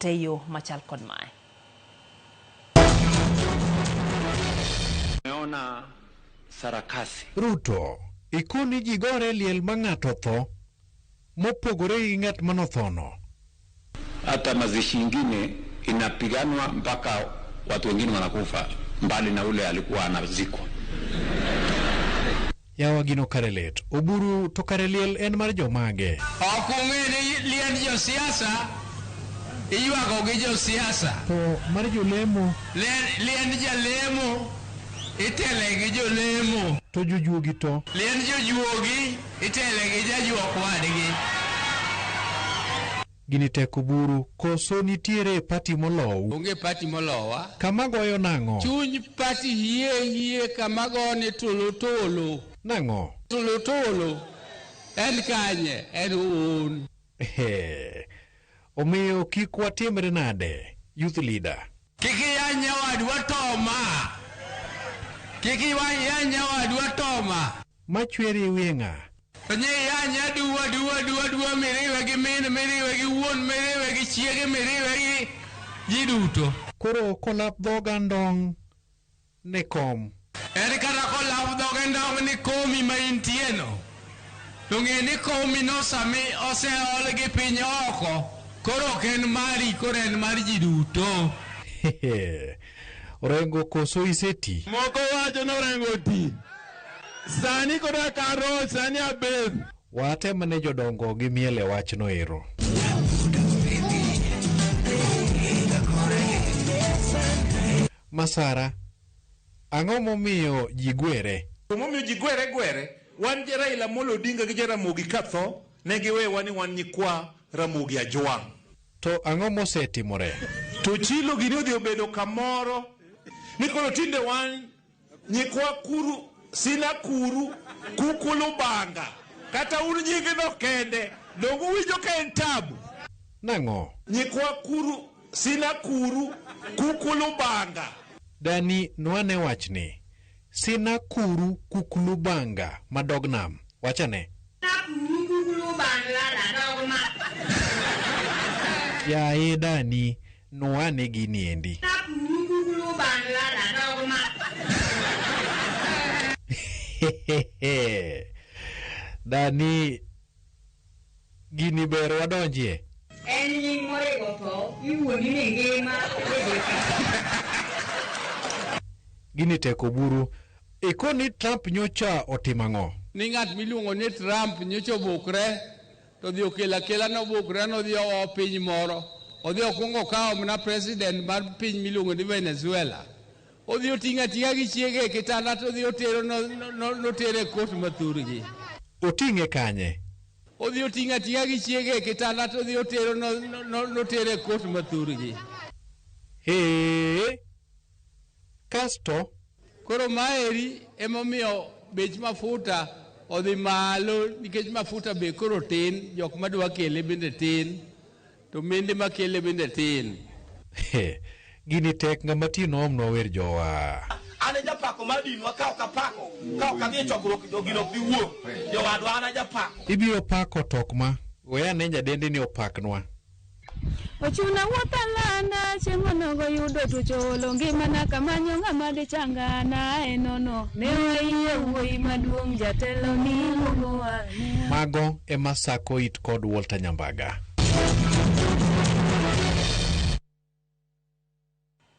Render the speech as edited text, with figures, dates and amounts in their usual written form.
E yo machal kod mae. Tumeona sarakasi. Ruto, ikoni ji gore e liel ma ng'ato otho mopogore gi ng'at manothono. Hata mazishi ingine inapiganwa mpaka watu wengine wanakufa, mbali na ule alikuwa anazikwa. Yawa gino kare lit. Oburu to kare liel en mar jomage? Ok ung'e ni liend josiasa iywago gi josiasa. To mar jolemo? Liend jalemo itele gi jolemo. To jojuogi to? Liend jojuogi itele gi jajuok wadgi. Gini tek Oburu, koso nitiere party molou? Onge party molowa. Kama goyo nang'o? Chuny party hie hie kama gone tolo tolo. Nang'o? Tolo tolo. En kanye? En un. Ehe. Omiyo kik watimre nade, youth leader? Kik iyany nyawadwa toma. Kik iyany nyawadwa toma. Machweri e wiye ng'a? To nye iyany aduwa duwa duwa duwa miriwe gi min, miriwe gi wuon, miriwe gi chiege, miriwe gi ji duto. Koro kolap dhoga ndong' ne kom. En kata kolap dhoge ndong' ni komi ma intie no, to ng'e ni komi no sami oseol gi piny oko, koro ok en mari, koro en mar ji duto. Orengo koso iseti? Moko wacho ni Orengo oti. Sani koro ka roch, sani abeth. Watem ne jodongo gi miel e wachno ero. Masara, ang'o momiyo ji gwere? To momiyo ji gwere gwere, wan Raila Amolo Odinga gi Jaramogi ka tho, ne giwewa ni wan nyikwa Ramogi Ajwang'. To ang'o mosetimore? To chilo gini odhi obedo kamoro ni koro tinde wan nyikwa kuru sina kuru kukulu banga kata un nyingno kende donge uwinjo ka en tabu? Nang'o? Nyikwa kuru sina kuru kukulu banga. Dani nwane wachni. Sina kuru kukulu banga madog nam. Wachane. Yaye dani, nwane gini endi. Dani, gini ber wadonjie. En nying moriwo tho, iwuondi ni ngima Gini tek Oburu. Ikoni Trump nyocha otimo ang'o? Ni ng'at miluongo ni Trump nyocha obukre to odhi okelo akela nobukre nodhi owo piny moro. Odhi okwongo okawo mana president mar piny miluongo ni Venezuela. Odhi oting'o ating'a gi chiege e kitanda to odhi otero notere e kot ma thurgi. Oting'e kanye? Odhi oting'o ating'a gi chiege e kitanda to odhi otero notere e kot ma thurgi. Hee! Kasto? Koro maeri emomiyo bech mafuta odhi malo nikech mafuta be koro tin, jok madwa kele bende tin, to mende makele bende tin. Gini tek ng'ama ti noomnwa wer jowa. An e japako mar dinwa ka ok apako, ka ok adhi e chokruok to gino ok bi wuok. Jowadwa an a japako. Ibiro pako tok ma. We ane nyadendi ni opaknwa. Ochuna wuoth alanda chieng' onogo yudo tuoche olo ngimana kamanyo ng'ama dichanga na enono ne waiye wuoyi maduong' jatelo ni luongowa. Mago ema sako it kod Walter Nyambaga.